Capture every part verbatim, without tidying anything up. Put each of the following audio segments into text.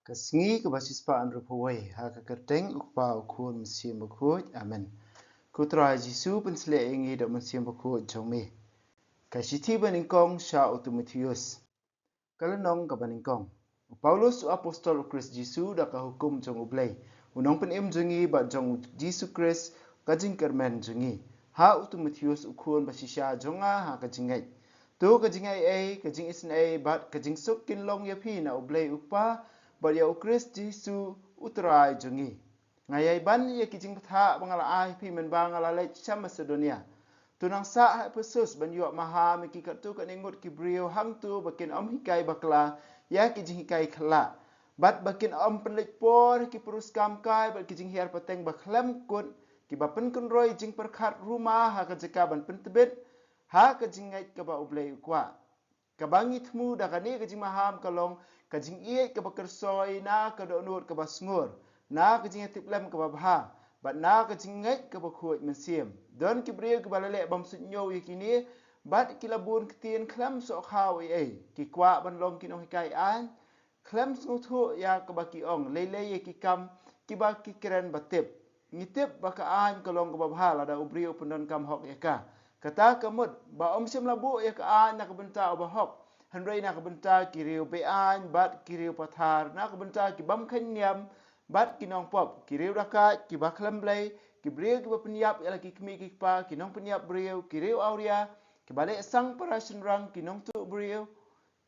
Ka sngi kaba shispah hynriewphew wei, ha ka kyrteng U Kpa, U Khun, Mynsiem Bakhuid. Amen. Ko Trai Jisu, pynshlei ïa ngi da u Mynsiem Bakhuid jong me. Ka shithi banyngkong sha u Timotheus. Ka lynnong kaba nyngkong. U Paulus, u apostol u Khrist Jisu, da ka hukum jong U Blei, u nongpynim jong ngi bad jong u Jisu Khrist, ka jingkyrmen jong ngi, ha u Timotheus u khun bashisha jong nga ha ka jingngeit. To ka jingaiei, ka jingisynei bad ka jingsuk kin long ïa phi na U Blei U Kpa bad ïa u Khrist Jisu U Trai jong ngi. Nga ïai ban ïa ki jingbthah ba nga la ai ha phi mynba nga la leit sha Masedonia. To nang sah ha Ephesus ban ïoh maham ïa ki katto katne ngut ki briew hangto ba kin ym hikai bakla ïa ki jinghikai khyllah, bad ba kin ym pynleit por ha ki pyrus kam kai bad ki jinghiar pateng ba khlem kut, kiba pynkynroi jingpyrkhat ruma ha ka jaka ban pyntbit ha ka jingngeit kaba U Blei u kwah. Kaba ngi thmu da kane ka jingmaham ka long ka jingïeit kaba kyrsoi na ka dohnud kaba sngur, na ka jingïatiplem kaba bha, bad na ka jingngeit kaba khuid mynsiem. Don ki briew kiba la leh bymsuidñiew ïa kine, bad ki la bun ktien khlem sngewthuh ei ei. Ki kwah ban long ki nonghikai aiñ, khlem sngewthuh ïa kaba ki ong, lei lei ïa ki kam kiba ki kren ba tip. Ngi tip ba ka aiñ ka long kaba bha lada u briew u pyndonkam hok ïa ka. Kata ka mut ba ym shym la buh ïa ka aiñ na ka bynta uba hok, hynrei na ka bynta ki riew be-aiñ bad ki riew pathar, na ka bynta ki bym kheiñ niam bad ki nongpop, ki riew dakaid, kiba khlem blei, ki briew kiba pynïap ïa la ki kmie ki kpa, ki nongpynïap briew, ki riew awria, kiba leh sang para shynrang, ki nongtuh briew,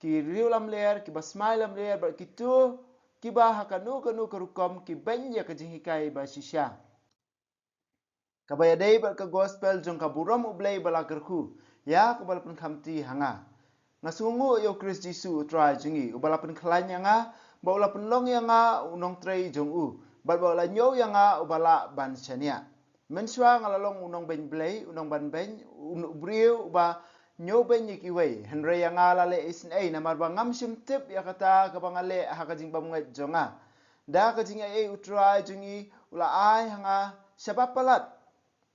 ki riew lamler, kiba smai lamler, bad kito kiba ha kano kano ka rukom ki beiñ ïa ka jinghikai bashisha. Kaba ïadei bad ka gospel jong ka burom U Blei ba la kyrkhu ïa kaba la pynkhamti ha nga. Nga sngewnguh ïa u Khrist Jisu U Trai jong ngi, uba la pynkhlaiñ ïa nga, bad u la pynlong ïa nga u nongtrei jong u, bad ba u la ñiew ïa nga uba lah ban shaniah. Mynshuwa nga la long u nongbeiñ Blei, u nongbanbeiñ, u briew uba ñiewbeiñ ïa kiwei, hynrei ïa nga la leh isynei, namar ba ngam shym tip ïa kata kaba nga leh ha ka jingbymngeit jong nga. Da ka jingaiei U Trai jong ngi u la ai ha nga shaba palat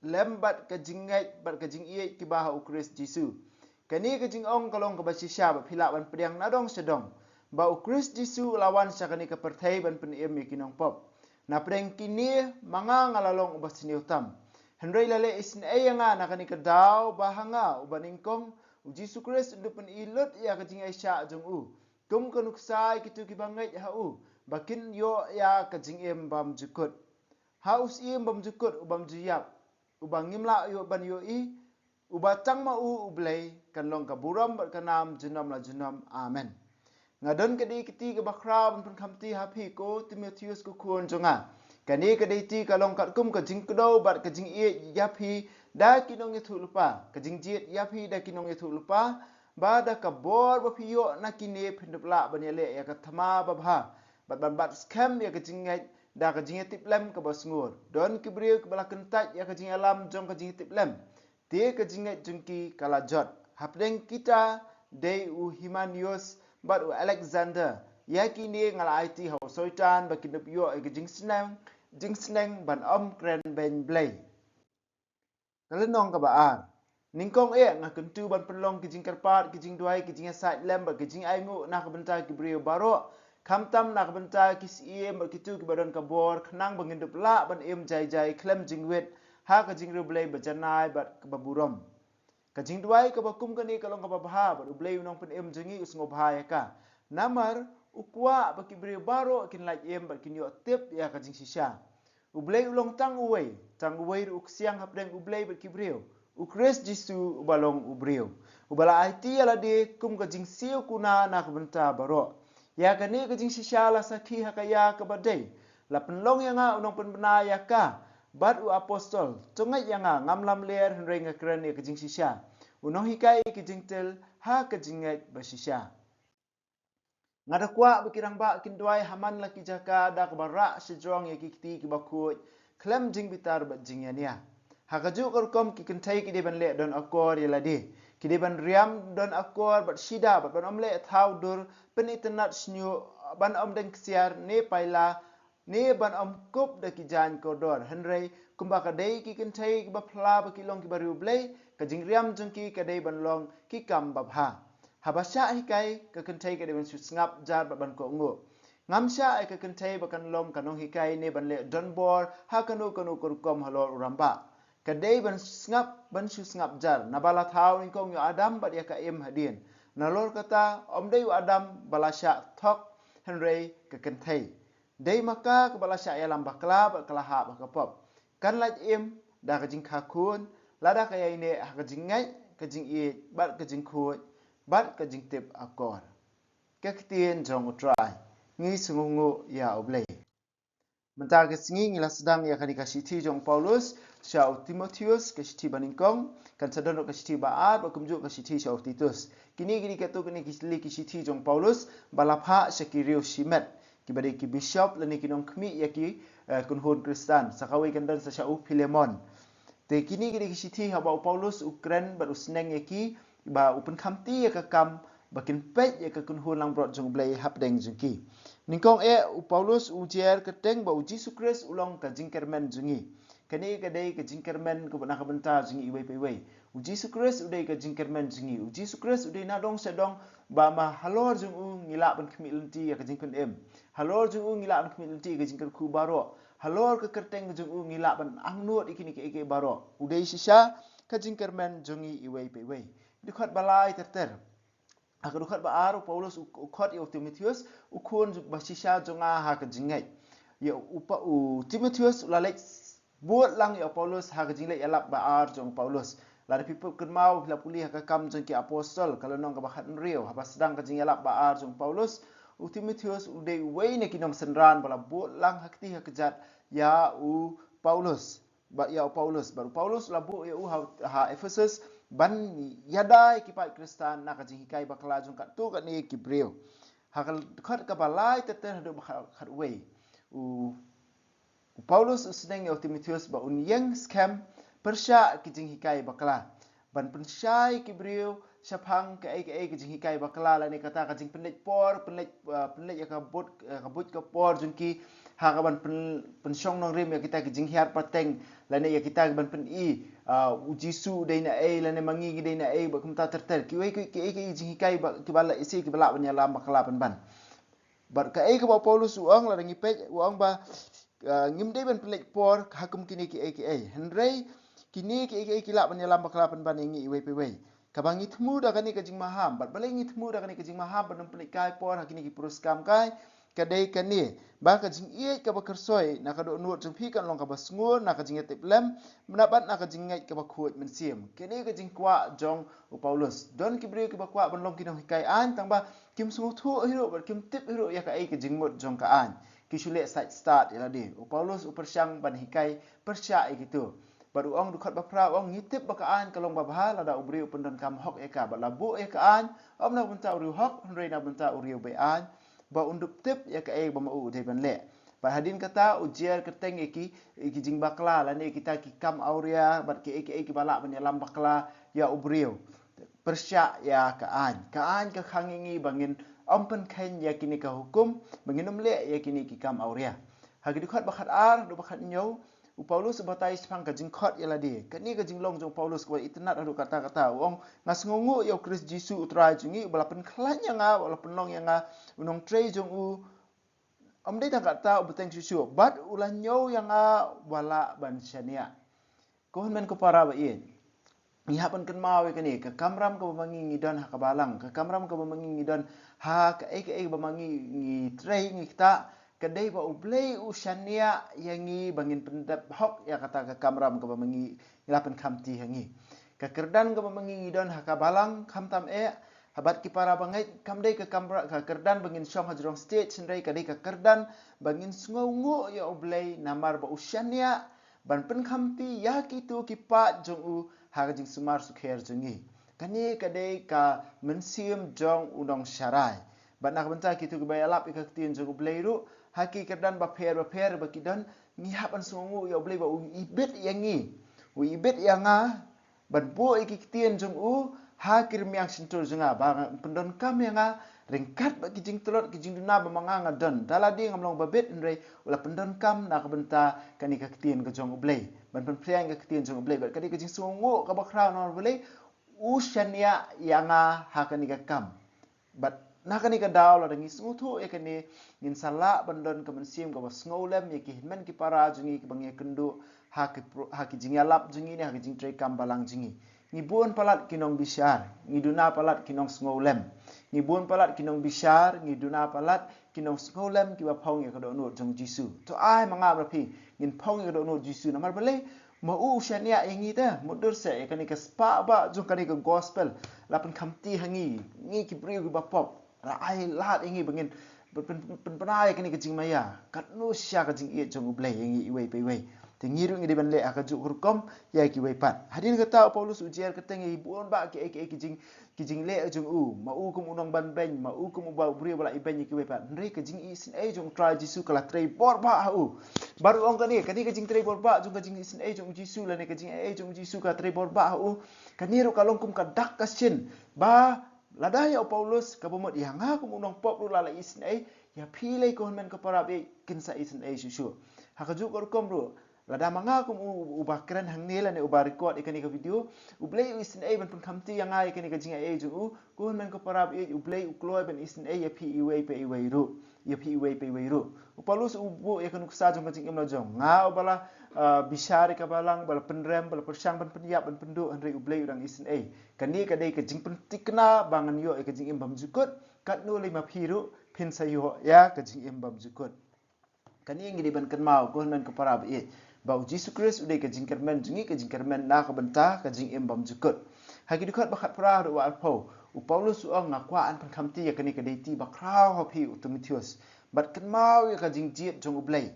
lem bad ka jingngeit bad ka jingïeit kiba ha u Khrist Jisu. Kane ka jingong ka long kaba shisha ba phi lah ban pdiang na dong sha dong, ba u Khrist Jisu u la wan sha kane ka pyrthei ban pynim ïa ki nongpop. Na pdeng kine ma nga nga la long uba sniew tam. Hynrei la leh isynei ïa nga na kane ka daw ba ha nga uba nyngkong u Jisu Khrist un da pyni lut ïa ka jingaishah jong u, kum ka nuksa ïa kito kiba ngeit ha u, ba kin ïoh ïa ka jingim bymjukut. Ha u Syiem bymjukut u bymjuïap, uba ngim lah ïoh ban ïohi, uba tang ma u U Blei kan long ka burom bad ka nam junom la junom. Amen. Nga don ka dei kti kaba khraw ban pynkhamti ha phi ko Timotheus ko khun jong nga. Kane ka dei kti ka long katkum ka jingkdew bad ka jingïeit ïa phi da ki nongïathuhlypa, ka jingjied ïa phi da ki nongïathuhlypa, ba da ka bor ba phi ïoh na kine phin dup lah ban ïaleh ïa ka thma babha, bad ban bat skhem ïa ka jingngeit da ka jingïatiplem kaba sngur. Don ki briew kiba la kyntait ïa ka jingïalam jong ka jingïatiplem, te ka jingngeit jong ki ka la jot. Hapdeng kita dei u Himanius bad u Alexander. Ïa kine nga la aiti ha u Soitan ba kin dup ïoh ïa ka jingsneng, jingsneng ban ym kren beiñ Blei. Ka lynnong kaba ar. Nyngkong eh nga kyntu ban pynlong ki jingkyrpad, ki jingduwai, ki jingïasaid lem bad ki jingainguh na ka bynta ki briew baroh, khamtam na ka bynta ki syiem bad kito kiba don ka bor, khnang ba ngin dup lah ban im jai jai khlem jingwit ha ka jingriewblei ba janai bad kaba burom. Ka jingduwai kaba kum kane ka long kaba bha bad U Blei u nongpynim jong ngi u sngewbha ïa ka. Namar u kwah ba ki briew baroh kin lait im bad kin ïoh tip ïa ka jingshisha. U Blei u long tang uwei, tang uwei ruh u ksiang hapdeng U Blei bad ki briew, u Khrist Jisu uba long u briew, uba la aiti ïa lade kum ka jingsiew kuna na ka bynta baroh. Ïa kane ka jingshisha la sakhi ha ka ïa kaba dei, la pynlong ïa nga u nongpynbna ïa ka bad u apostol. To ngeit ïa nga, ngam lamler hynrei nga kren ïa ka jingshisha, u nonghikai ïa ki jingtil ha ka jingngeit bashisha. Nga da kwah ba ki rangbah kin duwai ha man la ki jaka da kaba rah shajrong ïa ki kti kiba khuid khlem jingbitar bad jingïania. Ha kajuh ka rukom ki kynthei ki dei ban leh don akor ïa lade. Ki dei ban riam don akor bad shida bad ban ym leh thaw dur, pynitynnad shñiuh, ban ym deng ksiar ne paila, ne ban ym kup da ki jaiñ kordor. Hynrei kumba ka dei ki kynthei kiba phla ba ki long kiba riewblei, ka jingriam jong ki ka dei ban long ki kam babha. Haba shah hikai, ka kynthei ka dei ban shu sngap jar bad ban kohnguh. Ngam shah ïa ka kynthei ba kan long ka nonghikai ne ban leh donbor ha kano kano ka rukom halor u rangbah. Ka dei ban sngap, ban shu sngap jar, naba la thaw nyngkong ïa u Adam bad ïa ka Im hadien. Nalor kata, ym dei u Adam ba la shah thok, hynrei ka kynthei. Dei ma ka kaba la shah ïalam bakla bad ka la hap ha ka pop. Kan lait im da ka jingkha khun, lada ka ïaineh ha ka jingngeit, ka jingïeit, bad ka jingkhuid, bad ka jingtip akor. Ka ktien jong U Trai. Ngi sngewnguh ïa U Blei. Mynta ka sngi ngi la sdang ïa kane ka shithi jong u Paulus sha u Timotheus, ka shithi ba nyngkong, kan sa don ruh ka shithi ba ar, bad kumjuh ka shithi sha u Titus. Kine ki dei katto katne ki shithi jong u Paulus ba la phah sha ki riew shimet, kiba dei ki bishop lane ki nongkhmih ïa ki, eh, kynhun Khristan. Sa kawei kan don sa sha u Philemon. Te kine ki dei ki shithi haba u Paulus u kren bad u sneng ïa ki, ba u pynkhamti ïa ka kam ba kin peit ïa ka kynhun langbrot jong U Blei hapdeng jong ki. Nyngkong eh, u Paulus u jer kyrteng ba U Jisu Khrist u long ka jingkyrmen jong ngi. Kane ka dei ka jingkyrmen kaba na ka bynta jong ngi iwei pa iwei. U Jisu Khrist u dei ka jingkyrmen jong ngi. U Jisu Khrist u dei na dong sha dong, ba ma halor jong u ngi lah ban khmih lynti ïa ka jingpynim. Halor jong u ngi lah ban khmih lynti ïa ka jingkyrkhu baroh. Halor ka kyrteng jong u ngi lah ban angnud ïa kine kiei kiei baroh. U dei shisha ka jingkyrmen jong ngi iwei pa iwei. Dkhot ba lai ter ter. Ha ka dkhot ba ar, u Paulus u, u khot ïa u Timotheus, u khun ba shisha jong nga ha ka jingngeit. Ïa u pa, u Timotheus u la leit bud lang ïa u Paulus ha ka jingleit ïalap ba ar jong u Paulus. Lada phi peit kynmaw, phi la pule ha ka Kam jong ki Apostol, ka lynnong kaba khathynriew, haba sdang ka jingïalap ba ar jong u Paulus, u Timotheus u dei uwei na ki nongsynran ba la bud lang ha kti ha kjat ïa u Paulus. Bad ïa u Paulus, bad u Paulus la buh ïa u ha, ha Ephesus ban ïada ïa ki paid Khristan na ka jinghikai bakla jong katto katne ki briew. Ha ka dkhot kaba lai ter ter haduh ba khat, khatwei. U, u Paulus u sneng ïa u Timotheus ba un ïeng skhem pyrshah ki jinghikai bakla. Ban pynshai ki briew shaphang kaei kaei ka jinghikai bakla lane kata ka jingpynleit por, pynleit, uh, pynleit ïa ka buit, uh, ka buit ka por jong ki, ha kaban pyn, pynshong nongrim ïa kita ki jinghiar pateng lane ïa kita kiban pyni, uh, u Jisu u dei naei lane ma ngi ngi dei naei, bad kumta ter ter. Kiwei kiei kiei ki jinghikai ba, kiba la isi kiba lah ban ïalam bakla pynban. Bad kaei kaba u Paulus u ong, lada ngi peit, u ong ba, ah, ngim dei ban pynleit por ha kum kine kiei kiei. Hynrei kine kiei kiei ki lah ban ïalam bakla pynban ïa ngi iwei pa iwei. Kaba ngi thmu da kane ka jingmaham, bad balei ngi thmu da kane ka jingmaham ban ym pynleit kai por ha kine ki pyrshah kam kai, ka dei kane, ba ka jingïeit kaba khyrsoi na ka dohnud jong phi kan long kaba sngur na ka jingïatiplem, bad na ka jingngeit kaba khuid mynsiem. Kane ka jingkwah jong u Paulus. Don ki briew kiba kwah ban long ki nonghikai aiñ, tangba kim sngewthuh hi ruh bad kim tip hi ruh ïa kaei ka jingmut jong ka aiñ. Ki shu leh sait stad ïa lade. U Paulus u pyrshang ban hikai pyrshah ïa kito. Bad u ong, dkhot ba phra u ong, ngi tip ba ka aiñ ka long babha lada u briew u pyndonkam hok ïa ka, bad la buh ïa ka aiñ ym na ka bynta u riewhok hynrei na ka bynta u riewbeiaiñ, ba un dup tip ïa kaei ba ma u u dei ban leh. Bad hadien kata u jer kyrteng ïa ki, ïa ki jingbakla lane ïa kita ki kam awria bad kiei kiei kiba lah ban ïalam bakla ïa u briew. Pyrshah ïa ka aiñ. Ka aiñ ka khang ïa ngi ba ngin ym pynkheiñ ïa kine ka hukum, ba ngin ym leh ïa kine ki kam awria. Ha ki dkhot ba khatar haduh ba khathynñiew, u Paulus u batai shaphang ka jingkhot ïa lade. Kane ka jinglong jong u Paulus kaba itynnad haduh katta katta. U ong, nga sngewnguh ïa u Khrist Jisu u Trai jong ngi, uba la pynkhlaiñ ïa nga, uba la pynlong ïa nga u nongtrei jong u, ym dei tang katta u bteng shuh shuh, bad u la ñiew ïa nga ba lah ban shaniah. Ko hynmen ko para ba ïeit, ngi hap ban kynmaw ïa kane, ka kamram kaba ma ngi ngi don ha ka balang, ka kamram kaba ma ngi ngi don ha kaei kaei kaba ma ngi ngi trei ngi ktah, ka dei ba U Blei u shaniah ïa ngi ba ngin pyndep hok ïa kata ka kamram kaba ma ngi ngi la pynkhamti ha ngi. Ka kyrdan kaba ma ngi ngi don ha ka balang, khamtam eh, ha bad ki para bangeit, kam dei ka kamra, ka kyrdan ba ngin shong hajrong stage, hynrei ka dei ka kyrdan ba ngin sngewnguh ïa U Blei namar ba u shaniah ban pynkhamti ïa kito ki paid jong u ha ka jingsumar sukher jong ngi. Kane ka dei ka mynsiem jong u nongsharai. Bad na ka bynta kito kiba ïalap ïa ka ktien jong U Blei ruh ha ki kyrdan bapher bapher ba ki don, ngi hap ban sngewnguh ïa U Blei ba u ibit ïa ngi, u ibit ïa nga, ban buh ïa ki ktien jong u ha ki rmiang shyntur jong nga, ba nga pyndonkam ïa nga ryngkat bad ki jingtlot ki jingduna ba ma nga nga don. Da lade ngam long babit hynrei u la pyndonkam na ka bynta kane ka ktien ka jong U Blei, ban pynphriang ka ktien jong U Blei. Bad kane ka jingsngewnguh kaba khraw namar balei, u shaniah ïa nga ha kane ka kam. Bad Na kane ka daw lada ngi sngewthuh ïa kane, ngin sa lah ban don ka mynsiem kaba sngewlem ïa ki hynmen ki para jong ngi kiba ngi ïakynduh ha ki pro-, ha ki jingïalap jong ngi ne ha ki jingtreikam balang jong ngi. Ngi bun palat ki nongbishar, ngi duna palat ki nongsngewlem. Ngi bun palat ki nongbishar, ngi duna palat ki nongsngewlem kiba phong ïa ka dohnud jong u Jisu. To ai ma nga ma phi ngin phong ïa ka dohnud Jisu, namar balei? Ma u u shaniah ïa ngi te, mutdur seh ïa kane ka spah bah jong kane ka gospel la pynkhamti ha ngi, ngi ki briew kiba pop. La ai lad ïa ngi ba ngin pyn-, pyn-, pynbna ïa kane ka jingmaïa katno shisha ka jingïeit jong U Blei ïa ngi iwei pa iwei. Te ngi ruh ngi dei ban leh ha kajuh ka rukom ïa kiwei pat. Hadien kata u Paulus u jer kyrteng ïa bun bah kiei kiei ki jing, ki jingleh jong u, ma u kum u nongbanbeiñ, ma u kum uba u briew ba la ibeiñ ïa kiwei pat. Hynrei ka jingisynei jong U Trai Jisu ka la trei bor bah ha u. Bad u ong kane, kane ka jingtrei bor bah jong ka jingisynei jong u Jisu lane ka jingaiei jong u Jisu ka trei bor bah ha u. Kane ruh ka long kum ka dak ka shin ba lada ïa u Paulus kaba mut ïa nga kum u nongpop ruh la la isynei, ïa phi lei ko hynmen ko para baieit kin sa isynei shuh shuh. Ha kajuh ka rukom ruh, lada ma nga kum u, uba kren hangne lane uba record ïa kane ka video, U Blei u isynei ban pynkhamti ïa nga ïa kane ka jingaiei jong u, ko hynmen ko para baieit, U Blei u kloi ban isynei ïa phi iwei pa iwei ruh, ïa phi iwei pa iwei ruh. U Paulus u buh ïa ka nuksa jong ka jingim la jong. Nga uba la, ah, bishar ïa ka balang, ba la pynrem, ba la pyrshang ban pynïap, ban pynduh, hynrei U Blei u dang isynei. Kane ka dei ka jingpynthikna ba ngan ïoh ïa ka jingim bymjukut, katno lei ma phi ruh phin sa ïoh ïa ka jingim bymjukut. Kane ngi dei ban kynmaw ko hynmen ko para baieit, ba u Jisu Khrist u dei ka jingkyrmen jong ngi, ka jingkyrmen na ka bynta ka jingim bymjukut. Ha ki dkhot ba khatphra haduh ba arphew, u Paulus u ong, nga kwah ban pynkhamti ïa kane ka deiti bakhraw ha phi u Timotheus. Bad kynmaw ïa ka jingjied jong U Blei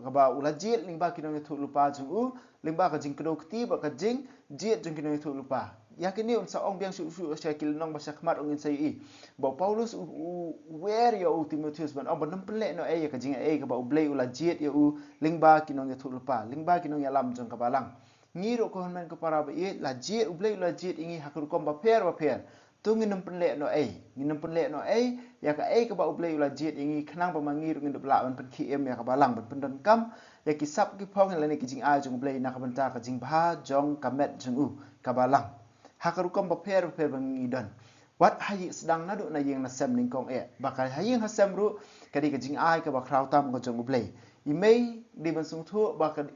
kaba u la jied lyngba ki nongïathuhlypa jong u, lyngba ka jingkdew kti bad ka jingjied jong ki nongïathuhlypa. Ïa kine un sa ong biang shuh shuh sha ki lynnong ba sha khmat, ong ngin sa ïohi ba u Paulus u, u, u wer ïa u Timotheus ban ong ban ym pynlehnohei ïa ka jingaiei kaba U Blei u la jied ïa u lyngba ki nongïathuhlypa, lyngba ki nongïalam jong ka balang. Ngi ruh ko hynmen ko para baieit, la jied, U Blei u la jied ïa ngi ha ka rukom bapher bapher. To ngin ym pynlehnohei, ngin ym pynlehnohei ïa kaei kaba U Blei u la jied ïa ngi, khnang ba ma ngi ruh ngin dup lah ban pynkhie im ïa ka balang, ban pyndonkam ïa ki sap ki phong lane ki jingai jong U Blei na ka bynta ka jingbha jong ka met jong u, ka balang. Ha ka rukom bapher bapher ba ngi don. Wat ha ïing sdang naduh na ïing na sem nyngkong eh. Ba ka ha ïing ha sem ruh ka dei ka jingai kaba khraw tam ka jong U Blei. I mei dei ban sngewthuh ba ka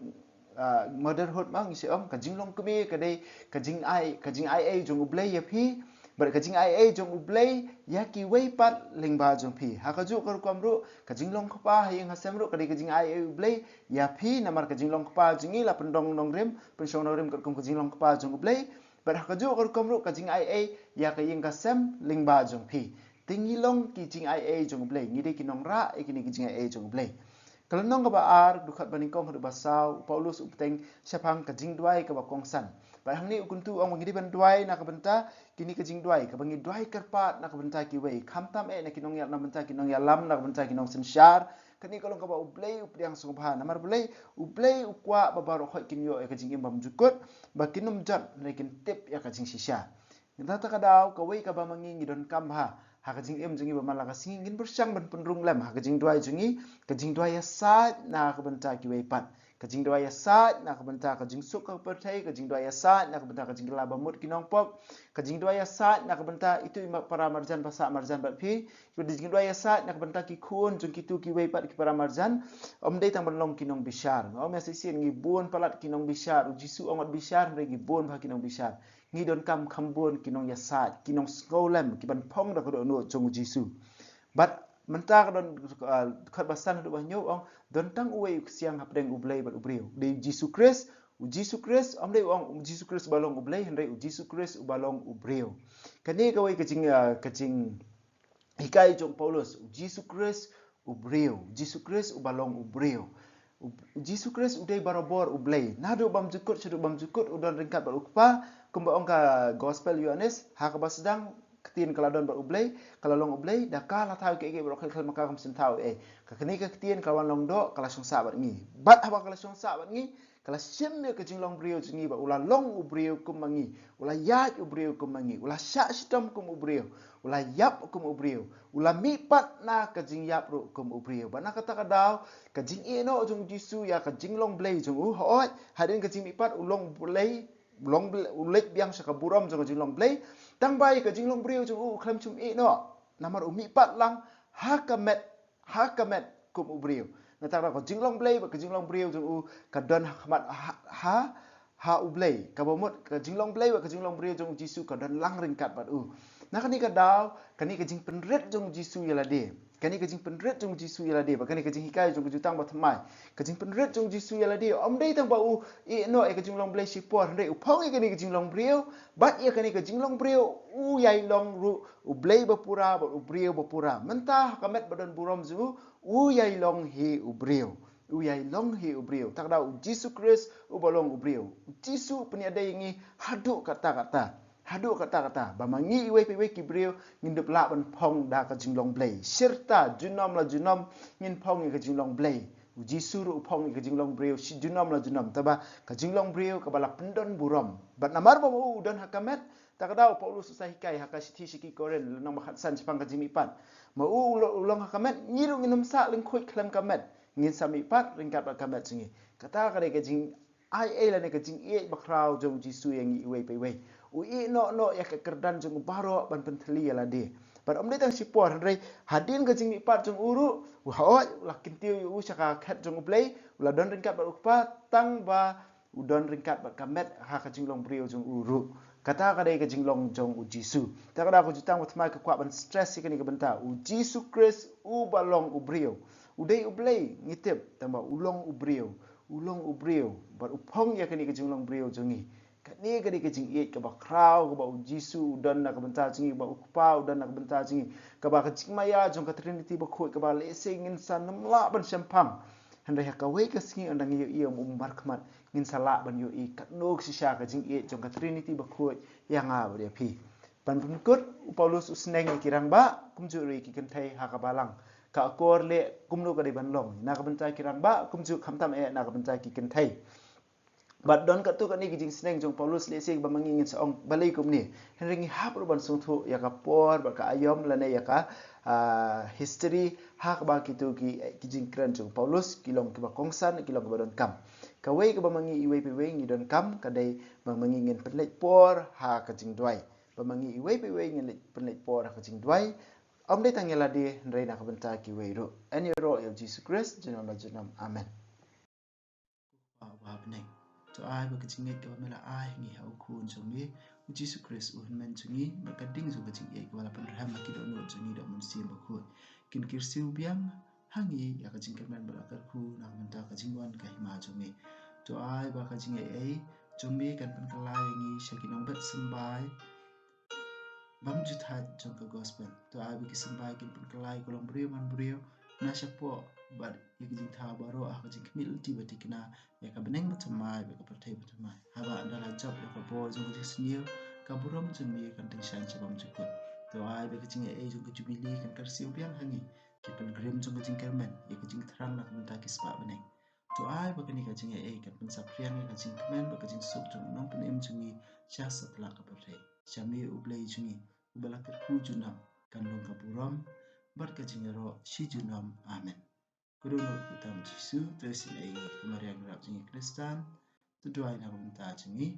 ah, motherhood ma ngi shu ong, ka jinglong kmie ka dei ka jingai, ka jingaiei jong U Blei ïa phi, bad ka jingaiei jong U Blei ïa kiwei pat lyngba jong phi. Ha kajuh ka rukom ruh, ka jinglong kpa ha ïing ha sem ruh ka dei ka jingaiei U Blei ïa phi, namar ka jinglong kpa jong ngi la pyndong nongrim, pynshong nongrim katkum ka jinglong kpa jong U Blei. Bad ha kajuh ka rukom ruh ka jingaiei ïa ka ïing ka sem lyngba jong phi. Te ngi long ki jingaiei jong U Blei, ngi dei ki nongrah ïa kine ki jingaiei jong U Blei. Ka lynnong kaba ar, dkhot ba nyngkong haduh ba saw, u Paulus u bteng shaphang ka jingduwai kaba kongsan. Bad hangne u kyntu u ong ba ngi dei ban duwai na ka bynta kine ka jingduwai, kaba ngi duwai kyrpad na ka bynta kiwei, khamtam eh na ki nongïa-, na bynta ki nongïalam, na ka bynta ki nongsynshar. Kane ka long kaba U Blei u pdiang sngewbha, namar balei? U Blei u kwah ba baroh khoit kin ïoh ïa ka jingim bymjukut, ba kin ym jot, hynrei kin tip ïa ka jingshisha. Nangta ka daw kawei kaba ma ngi ngi donkam bha ha ka jingim jong ngi ba man la ka sngi, ngin pyrshang ban pynrung lem ha ka jingduwai jong ngi, ka jingduwai ïasaid na ka bynta kiwei pat, ka jingduwai ïasaid na ka bynta ka jingsuk ka pyrthei, ka jingduwai ïasaid na ka bynta ka jingkylla bamut ki nongpop, ka jingduwai ïasaid na ka bynta itu i ma-, para marjan ba sah marjan bad phi, ka jingduwai ïasaid na ka bynta ki khun jong kitu kiwei pat ki para marjan. Ym dei tang ban long ki nongbishar. Nga ong ïa shisien ngi bun palat ki nongbishar, u Jisu u ong wat bishar, hynrei ngi bun bha ki nongbishar. Ngi donkam kham bun ki nongïasaid, ki nongsngewlem, ki ban phong da ka dohnud jong u Jisu. Bad mynta ka don, ah, dkhot ba san haduh ba hynñiew u ong, don tang uwei u ksiang hapdeng U Blei bad u briew. Dei u Jisu Khrist, u Jisu Khrist, ym dei u ong u Jisu Khrist uba long U Blei, hynrei u Jisu Khrist uba long u briew. Kane kawei ka jing, ah, ka jing hikai jong u Paulus, u Jisu Khrist u briew, u Jisu Khrist uba long u briew. U, u Jisu Khrist u dei barabor U Blei. Naduh bymjukut shaduh bymjukut u don ryngkat bad u Kpa, kumba ong ka Gospel Ïoannis, ha kaba sdang ktien ka la don bad U Blei, ka la long U Blei, da ka la thaw kiei kiei baroh, khlem ma ka kam shym thaw ei. Ka kane ka ktien ka la wan long doh, ka la shong sah bad ngi. Bad haba ka la shong sah bad ngi, ka la shim ïa ka jinglong briew jong ngi, ba u la long u briew kum ma ngi, u la ïaid u briew kum ma ngi, u la shah shitom kum u briew, u la ïap kum u briew, u la mihpat na ka jingïap ruh kum u briew. Bad na kata ka daw, ka jingïehnoh jong u Jisu ïa ka jinglong Blei jong u, hooid, hadien ka jingmihpat u long Blei, u long Blei, u leit biang sha ka burom jong ka jinglong Blei, tang ba ïa ka jinglong briew jong u, u khlem shym ïehnoh. namar u mihpat lang ha ka met, ha ka met kum u briew. Nangta ka jinglong Blei bad ka jinglong briew jong u ka don ha khmat ha, ha, ha u Blei. Kaba mut ka jinglong Blei bad ka jinglong briew jong u Jisu ka don lang ryngkat bad u. Na kane ka daw, kane ka jingpynrit jong u Jisu ïa lade. Kane ka jingpynrit jong u Jisu ïa lade, bad kane ka jinghikai jong ka Jutang Bathymmai. Ka jingpynrit jong u Jisu ïa lade, ym dei tang ba u ïeh noh ïa ka jinglong Blei shipor, hynrei u phong ïa kane ka jinglong briew, bad ïa kane ka jinglong briew u ïai long ruh u Blei bapura bad u briew bapura. Mynta ha ka met ba don burom jong u, u ïai long hi u briew. U ïai long hi u briew. Kata ka daw u Jisu Khrist uba long u briew. U Jisu u pynïadei ïa ngi haduh katta katta. Haduh katta katta. Ba ma ngi iwei pa iwei ki briew ngin dup lah ban phong da ka jinglong Blei. Shirta junom la junom ngin phong ïa ka jinglong Blei. U Jisu ruh u phong ïa ka jinglong briew shi junom la junom. Tangba ka jinglong briew kaba la pyndon burom. Bad namar ba u don ha ka met, kata ka daw u Paulus u sa hikai ha ka shithi sha ki Korinth lynnong ba khatsan shaphang ka jingmihpat. Ma u u lo-, u long ha ka met, ngi ruh ngin ym sah lyngkhuid khlem ka met. Ngin sa mihpat ryngkat bad ka met jong ngi. Kata ka dei ka jing ai ei lane ka jingïeit bakhraw jong u Jisu ïa ngi iwei pa iwei. U ïeh noh noh ïa ka kyrdan jong u baroh ban pynthylli ïa lade. Bad ym dei tang shipor, hynrei hadien ka jingmihpat jong u ruh, u hoi, u la kyntiew ïa u sha ka khet jong u Blei, u la don ryngkat bad u Kpa, tang ba u don ryngkat bad ka met ha ka jinglong briew jong u ruh. Kata ka dei ka jinglong jong u Jisu. Kata ka daw ka Jutang Bathymmai ka kwah ban stress ïa kane ka bynta. U Jisu Khrist uba long u briew. U dei u Blei ngi tip, tangba u long u briew. U long u briew. Bad u phong ïa kane ka jinglong briew jong ngi. Kane ka dei ka jingïeit kaba khraw, kaba u Jisu u don na ka bynta jong ngi, kaba u Kpa u don na ka bynta jong ngi. Kaba ka jingmaïa jong ka Trinity bakhuid, kaba lehse ngin sa nym lah ban shemphang. Hynrei ha kawei ka sngi ynda ngi ïohi ïa u markhmat, ngin sa lah ban ïohi katno ka shisha ka jingïeit jong ka Trinity bakhuid ïa nga bad ïa phi. Ban pynkut, u Paulus u sneng ïa ki rangbah, kumjuh ruh ïa ki kynthei ha ka balang. Ka akor leh kumno ka dei ban long. Na ka bynta ki rangbah, kumjuh khamtam eh na ka bynta ki kynthei. Bad don katto katne ki jingsneng jong u Paulus lehse ba ma ngi ngin sa ong balei kumne. Hynrei ngi hap ruh ban sngewthuh ïa ka por bad ka aïom lane ïa ka, ah, history ha kaba kito ki, ki jingkren jong u Paulus ki long kiba kongsan, ki long kiba donkam. Kawei kaba ma ngi iwei pa iwei ngi donkam ka dei ba ma ngi ngin pynleit por ha ka jingduwai. Ba ma ngi iwei pa iwei ngin leit pynleit por ha ka jingduwai. Ym dei tang ïa lade hynrei na ka bynta kiwei ruh. Yn ïaroh ïa u Jisu Khrist junom la junom. Amen. Ko Kpa uba ha bneng, to ai ba ka jingngeit kaba me la ai ha ngi ha u Khun jong me u Jisu Khrist u Hynmen jong ngi, bad ka ding jong ka jingïeit kaba la pynrhem ha ki dohnud jong ngi da u Mynsiem Bakhuid, kin kyrsiew biang ha ngi ïa ka jingkyrmen bad la kyrkhu na ka bynta ka jingwan ka hima jong me. To ai ba ka jingaiei jong me kan pynkylla ïa ngi sha ki nongbet symbai bymjukut jong ka gospel. To ai ba ki symbai kin pynkylla ïa ka longbriew manbriew na shapoh bad ïa ki jingthaw baroh ha ka jingkhmih lynti ba thikna ïa ka bneng bathymmai bad ka pyrthei bathymmai. Haba ynda la jop ïa ka bor jong ka jingsniew, ka burom jong me kan tyngshaiñ sha bymjukut. To ai ba ka jingaiei jong ka jubili kan kyrsiew biang ha ngi, ki pilgrim jong ka jingkyrmen, ïa ka jingthrang na ka bynta ki spah bneng. To ai ba kane ka jingaiei kan pynsaphriang ïa ka jingkmen bad ka jingsuk jong u Nongpynim jong ngi sha satlak ka pyrthei. Sha me u Blei jong ngi uba la kyrkhu junom, kan long ka burom bad ka jingïaroh shi junom. Amen. Ko dohnud kyrteng Jisu, to isynei ïa ngi, ko Maria nongrep jong ngi Khristan, to duwai na ka bynta jong ngi,